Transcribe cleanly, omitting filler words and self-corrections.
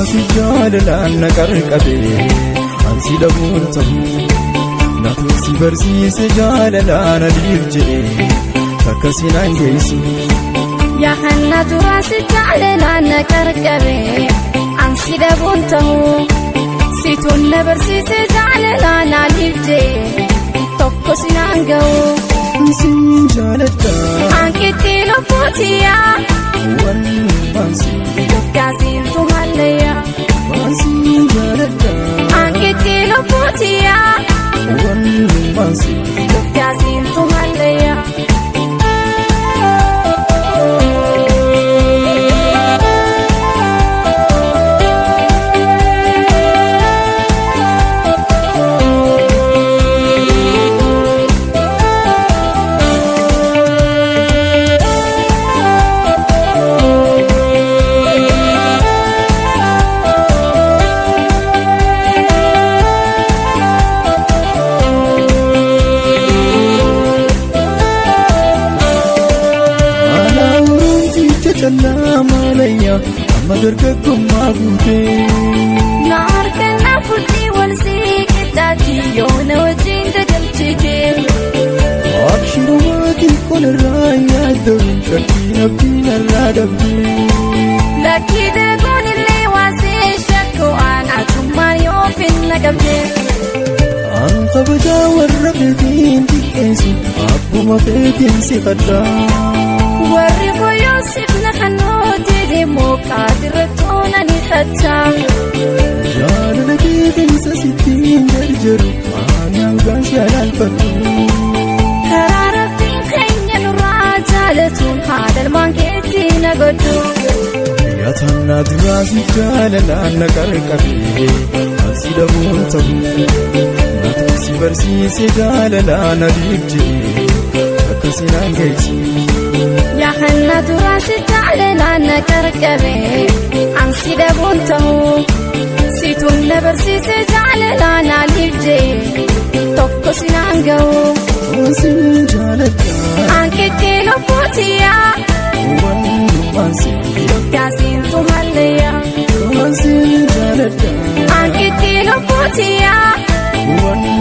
duraa si jaalalaan na qarqabe, ansi dhabuun ta'u. Natu si barsiise jaalalaan aliif jedhe, takka sinaan geessu. Yaa hanna duraa si jaalalaan na qarqabe, ansi dhabuun ta'u. Situun na barsiise jaalalaan aliif jedhe, tokko sinaan ga'u. Sin jaaladha. Ankitti lubbuutiyyaa. Walumaan si. Gaasiintu hallayyaa. Sin jaaladha. Ankitti lubbuutiyyaa. Walumaan si. Gaasiintu hallayyaa. Callaa maalayyaa amma dargaggummaa guutee. Na harkannaa fultii wal sii qixxaatti yoo na wajjin dagalchite. Abshirumaati qolirraa yaaddawu shakkiin abdiin irraa dhabdee. Lakkii deeguun illee waan see shakku aan atummaan yoo finna qabde. An kabajaa warra feetiin xiqqeessu abbuma feetiin si fadhaa. Warri qoyyoo sifna kannooti deemoo qaadirra toonani fachaa. Jaalala keetinsa sittiin jarjaru aanaan gaansi alaalfadhu. Karaa rabbiin keenya nurraa jaalatuun haadhalmaan keetti na godhu. Yaatannaa duraa si jaalalaan na qarqabe, ansi dhabuun ta'u. Natu si barsiise jaalalaan aliif jedhe, akka sinaan geessu. Yaa hanna duraa si jaalalaan na qarqabe, ansi dhabuun ta'u. Situun na barsiise jaalalaan aliif jedhe, tokko sinaan ga'u. Sin jaaladha. Ankitti lubbuutiyyaa. Walumaan si. Gaasiintu hallayyaa. Sin jaaladha. Ankitti lubbuutiyyaa. Walumaan